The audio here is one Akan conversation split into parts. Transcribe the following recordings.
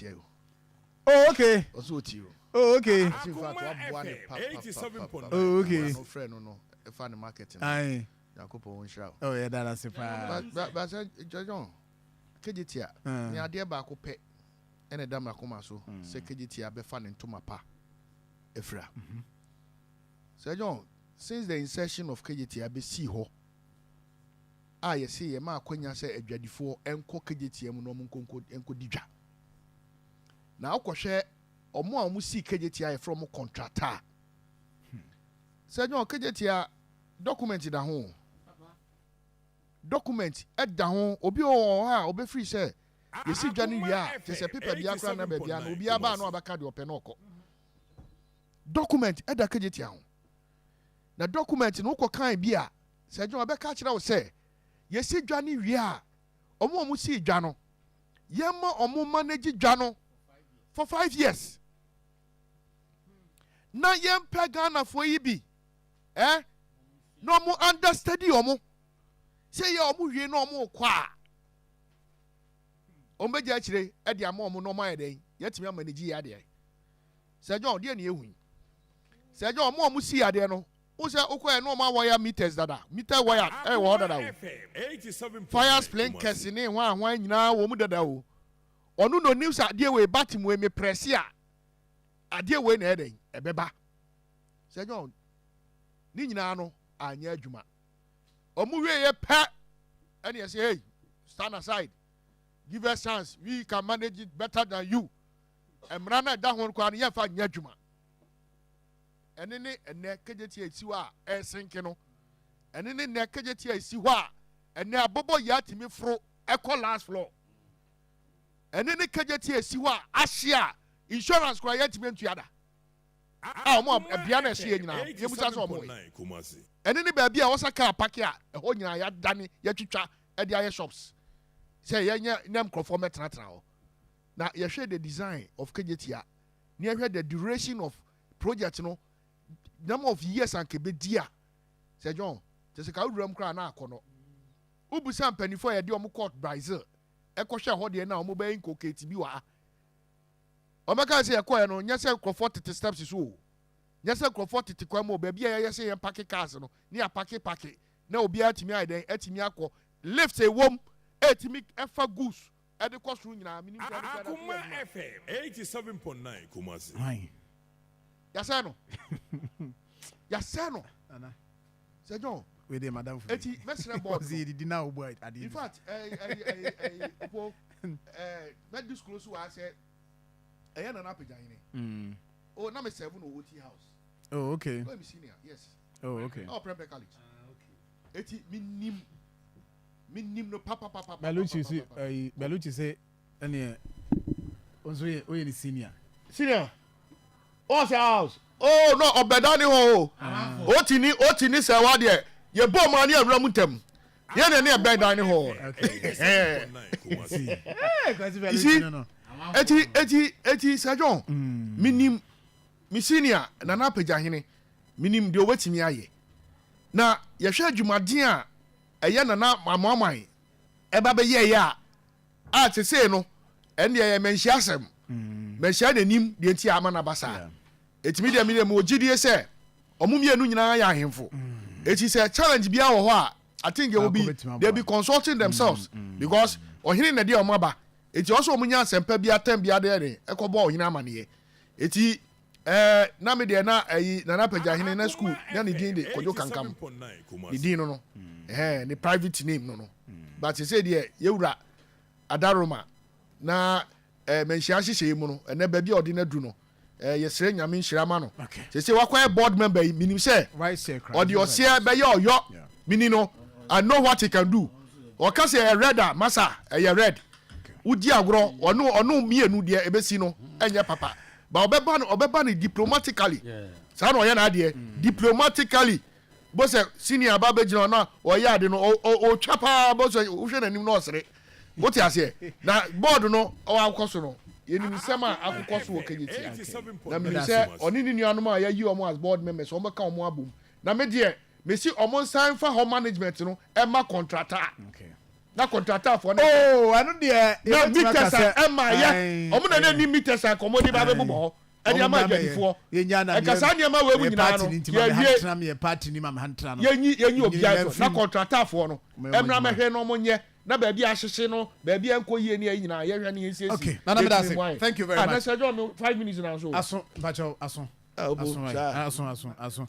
Kejetia o. Oh, okay. Ɔsɛ ɔtie o. Oh, okay. Ɔsɛ in fact waboa ne pa pa pa pa pa. Oh, okay. Ɔno frɛ no ɛfa ne market no. Aye. Nyankopɔn nhyira wo. Oh, yɛda no ase paa. But sɛ John, Kejetia ne adeɛ baako pɛ ɛna ɛda m'akoma so sɛ Kejetia bɛfa ne ntoma pa afira. Sɛ John, since the inception of Kejetia bɛsii hɔ a, yɛse yɛma akwanya sɛ adwadifoɔ ɛnkɔ Kejetia mu na ɔmo nkɔdi dwa. Na wokɔhwɛ ɔmo a ɔmo sii Kejetia, yɛfrɛ ɔmo contractor. Sɛ John, Kejetia document da ho, document ɛda ho. Obi wɔ hɔ a obɛfiri sɛ yɛsi dwa no wie a, kyɛ sɛ paper bi akora na baabi a no obiara baa no abɛka deɛ ɔpɛ no ɔkɔ. Document ɛda Kejetia ho, na document no, wokɔ kan bi a, sɛ John, ɔbɛka kyerɛ wo sɛ yɛsi dwa no wie a, ɔmo a ɔmo sii dwa no, yɛma ɔmo manage dwa no for 5 years na yɛmpɛ Ghanafoɔ yi bi na ɔmo understudy ɔmo sɛ yɛ ɔmo wie na ɔmo kɔ a, ɔmo bɛgye akyire ɛde ama ɔmo na ɔmo ayɛ dɛn, yɛtumi ama ne gyi yɛ adeɛ. Sɛ John, deɛ ne ehu yi, sɛ John, ɔmo a ɔmo si adeɛ no o, sɛ okɔ yɛ na ɔmo awire meters dada, meter wire ɛwɔ hɔ dada o, fire sprinklers ne hwan hwan nyinaa wɔ mu dada o. Ɔno na onim sɛ adeɛ wei button wei mi press a, adeɛ wei na ɛyɛ dɛn ɛbɛba. Sɛ John, ne nyinaa no anyɛ adwuma. Ɔmo wie yɛ pɛ, ɛna yɛ sɛ, "Hey, stand aside, give us chance, we can manage it better than you." Mmara no ɛda ho koraa no, yɛmfa nyɛ adwuma. Ɛne ne ɛnɛ Kejetia esi hɔ a ɛresenke no, ɛne ne nnɛ Kejetia esi hɔ a ɛnɛ abɔbɔ yɛ atumi foro ɛkɔ last floor, ɛne ne Kejetia esi hɔ a ahye a insurance koraa yɛntumi ntua da a wɔn a ɛbea na ɛhyɛ yɛ nyinaa yɛmusa sɛ wɔn yɛ. Ɛne ne baabi a wɔsa kaa park a ɛhɔ nyinaa yɛadane, yɛtwitwa ɛde ayɛ shops sɛ yɛnyɛ nem nkurɔfoɔ mɛtenatena hɔ. Na yɛhwɛ the design of Kejetia ne yɛhwɛ the duration of project no, number of years anka ebedi a, sɛ John, kyɛ sɛ ka wura mu koraa na akɔ no, wobusa mpanimfoɔ a yɛde wɔn kɔ Brazil ɛkɔhwɛ hɔ deɛ na wɔn bɛyɛ nkoketi bi wɔ ha, wɔbɛka sɛ yɛkɔɛ no, nyɛ sɛ nkurɔfoɔ tete steps so o, nyɛ sɛ nkurɔfoɔ tete kwan mu o. Baabi a yɛyɛ sɛ yɛn park cars no ne yɛ park park na obiara tumi ayɛ dɛn, atumi akɔ lift ewom, etumi ɛfa goods ɛde kɔ soro nyinaa minim sɛ ɛde kɔ ɛde Akuma kɔ. FM 87.9 Kumasi. Hwan? Yasɛ no, yasɛ no. Nana. Sɛ John. Wei de madam fo. Eti mɛsrɛ board Ɔsi no. yɛdidi na wobɔ adeɛ. In fact, ɛɛ ɛɛ ɛɛ ɛɛ opo mɛ disclose wa sɛ ɛyɛ Nana Apagyahene. O na mi serve no wɔ Oti House. Oh, okay. No, mi senior, yes. Oh, okay. Ɛwɔ Prempeh College, eti mi nim no papapapa. Belucci si ɛyi, Belucci sɛ ɛneɛ nso yɛ oyɛ ne senior. Senior ɔsɛ house. Oh no, ɔbɛda ne hɔ o. Oti ni, oti ni sɛ wa deɛ yɛ bɔ mu ani awura mu ntɛm yɛn na ne ɛbɛn dan ne hɔ. 87.9 Kumasi. Ee, Kwasi. You see? Belucci no. Eti Sir John, minim mi senior Nana Apagyahene, minim deɛ ɔbɛtumi ayɛ. Na yɛhwɛ adwumaden a ɛyɛ Nana Amoaman ɛba bɛyɛ yɛ a sesei no, ɛn deɛ yɛ mɛnhyia asɛm, mɛnhyia n'anim deɛ nti a ama n'aba saa. Etimi deɛ mi deɛ mo gyidie sɛ ɔmo mmienu nyinaa yɛ ahemfo, eti sɛ challenge biara wɔ hɔ a, I think they will be Baako bɛtumi aboa. they be consulting themselves because ɔhene na deɛ ɔmo aba, eti ɔsɛ ɔmo nya asɛmpa bi atɛm bi adeɛ ne ɛkɔbɔ ɔhene amaneɛ. Eti na mi deɛ na ɛyi Nana Pagyahene na school na ne din de Kwadwo Kankam. 87.9 Ne Kumasi. din no, ne private name no, but sɛ deɛ yɛwura adaroma na mɛnhyia nhyehyɛ yi mu no, ɛnɛ baabi a ɔde no adu no, yɛsrɛ Nyame nhyira ma no. Sɛ wakɔyɛ board member yi, minim sɛ Vice chair kra. ɔde ɔseɛ bɛyɛ ɔyɔ. Mini no, I know what he can do. Ɔka sɛ ɛyɛ red a, masa ɛyɛ red. Wodi agorɔ, ɔno mmienu deɛ ebesi no ɛnyɛ papa ba. Ɔbɛba no diplomatically. Saa na ɔyɛ n'adeɛ diplomatically. Bó sɛ senior aba bɛgyina ɔno a ɔyɛ ade no, ɔtwa paa. Bó sɛ wohwɛ n'anim na ɔsere, wote aseɛ. Na board no ɔwɔ akokɔ so no, yɛnim nsɛm a akokɔ so wɔ Kejetia, na menim sɛ ɔne ne nuanom a yɛayi ɔmo as board members, ɔmo bɛka ɔmo abom. Na me deɛ, mesi ɔmo nsan fa hɔ management no ɛma contractor. Okay. Na contractorfoɔ no. Oh, ɛno deɛ na yɛbɛtumi aka meters a sɛ ɛma yɛ ɔmo na na ni meters a nkɔmɔ de ba bɛbobɔ hɔ ɛde ama adwadifoɔ. Ɛka saa nneɛma wei mu nyinaa no, yɛwie. Yɛ party ni ma me hantra no. Yɛnyi obiara Yɛnyini so na contractorfoɔ no Ɔmo yɛ ɛmra ɔmo adwuma. mɛhwɛ na ɔmo nyɛ na baabi a ahyehye no, baabi a ɛnkɔ yie ne ɛyi nyinaa, yɛhwɛ ne yɛnsiesie. Okay, Nana, meda Yɛtumi ase. mu ayɛ. Thank you very Ah, much. na sɛ John no 5 minutes na so. Aso, mpakyɛw, aso. Ah, obo, Aso right. saa. Aso, aso, aso,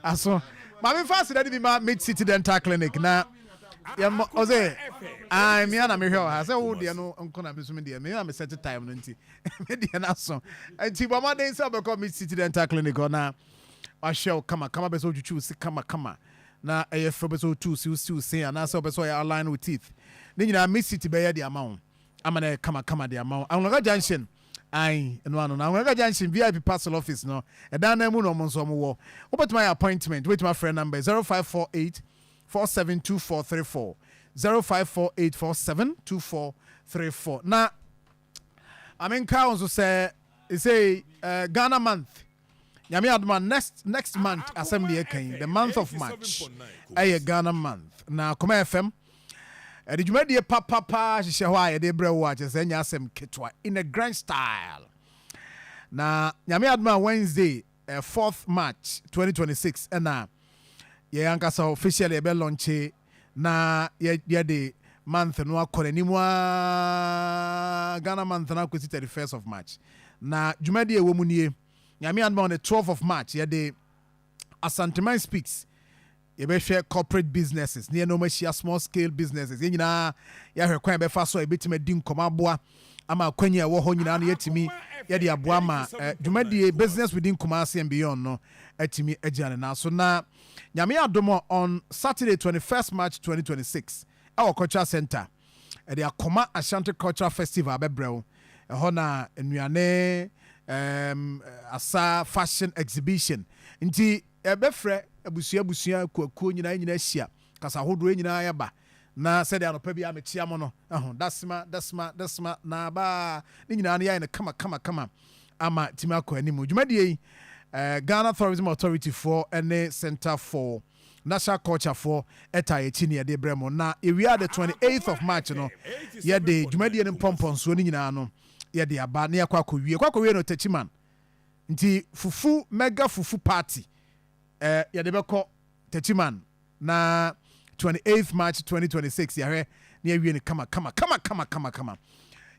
aso. Maame, fa aseda de bi ma Mid City Dental Clinic na yɛmmɔ ɔsɛ ah, mmea na mehwɛ wɔ ha sɛ wo deɛ no nko na meso me deɛ me na me set time no, nti me deɛ no aso, nti bɔ mmɔden sɛ wobɛkɔ Mid City Dental Clinic hɔ na wahwɛ wo kama kama, bɛ sɛ wotwitwi wo se kama kama na ɛyɛ fɛ, bɛ sɛ wotu wo se, wosi wo se, anaasɛ wobɛ sɛ ɔyɛ align wo teeth ne nyinaa, Mid City bɛyɛ de ama wo ama no yɛ kama kama de ama wo. Anloga Junction ayi ɛno ano na Anloga Junction VIP parcel office no ɛdan nan mu na ɔmo nso ɔmo wɔ. Wobɛtumi ayɛ appointment, wobɛtumi afrɛ number 0548 472434, 0548 472434. Na amenka wo nso sɛ ɛsɛ Ghana Month, Nyame adoma, next next month asɛm deɛ ɛka yi, the month of March ɛyɛ Ghana Month, na Kɔma FM ɛde dwumadie papapaa hyehyɛ hɔ a yɛde brɛ wo a kyerɛ sɛ ɛnyɛ asɛm ketewa, in a grand style. Na Nyame adoma, Wednesday 4th March 2026 ɛna yɛn ankasa officially yɛbɛ launch na yɛde month no akɔ n'anim a, Ghana Month no akɔsi 31st of March. Na dwumadie a ɛwɔ mu nie: Nyame adoma, on the 12th of March yɛde Asanteman Speaks, yɛbɛhwɛ corporate businesses ne yɛn ahyia small scale businesses, yɛn nyinaa yɛahwɛ kwan yɛbɛfa so a yɛbɛtumi adi nkɔmɔ aboa ama akwanyi a ɛwɔ hɔ nyinaa no yɛtumi yɛde aboa ma dwumadie business within Kumasi and beyond no atumi agyina ne nan so. Na Nyame adom, on Saturday 21st March 2026 ɛwɔ Cultural Center, ɛde Akɔma Ashanti Cultural Festival abɛbrɛ wo. Ɛhɔ na nnuane, asa, fashion exhibition, nti ɛbɛfrɛ abusua abusua, kuakuo nyinaa nyinaa ahyia, kasa ahodoɔ nyinaa yɛba. Na sɛdeɛ anɔpa bi a mekyia mo no ɛho dasema dasema dasema na baa ne nyinaa no yɛayɛ no kama kama kama ama tumi akɔ anim. Dwumadie yi, Ghana Tourism Authority foɔ ne Center for National Culture foɔ ɛta yɛkyi ne yɛde brɛ mo. Na ewia the 28th of March no yɛde dwumadie no mpɔmpɔnsoɔ no nyinaa no yɛde aba na yɛkɔ akɔwie, kɔ akɔwie no Techiman. Nti fufu mega fufu party yɛde bɛkɔ Techiman na 28th March 2026 yɛhwɛ na yɛwie no kama kama kama kama kama kama.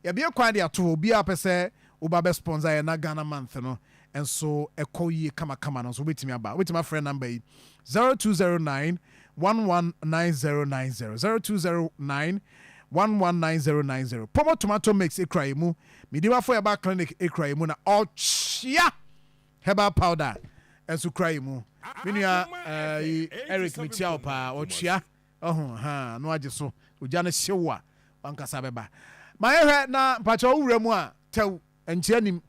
Yɛbea kwan de ato hɔ, obiara pɛ sɛ woba bɛ sponsor yɛ na Ghana Month no nso ɛkɔ yie kamakama no nso wobɛtumi aba, wobɛtumi afrɛ number yi 0209 119090, 0209 119090. Pomo tomato mix ekura yi mu, Midimafo Herbal Clinic ekura yi mu, na Ɔkyea herbal powder nso kura yi mu. Me nua Eric, mekyia wo paa. Ɔkyea ɔho ha no agye so ogya no hyew a wankasa bɛba ma yɛhwɛ. Na mpakyɛ wowura mu a tɛw nkyea nim.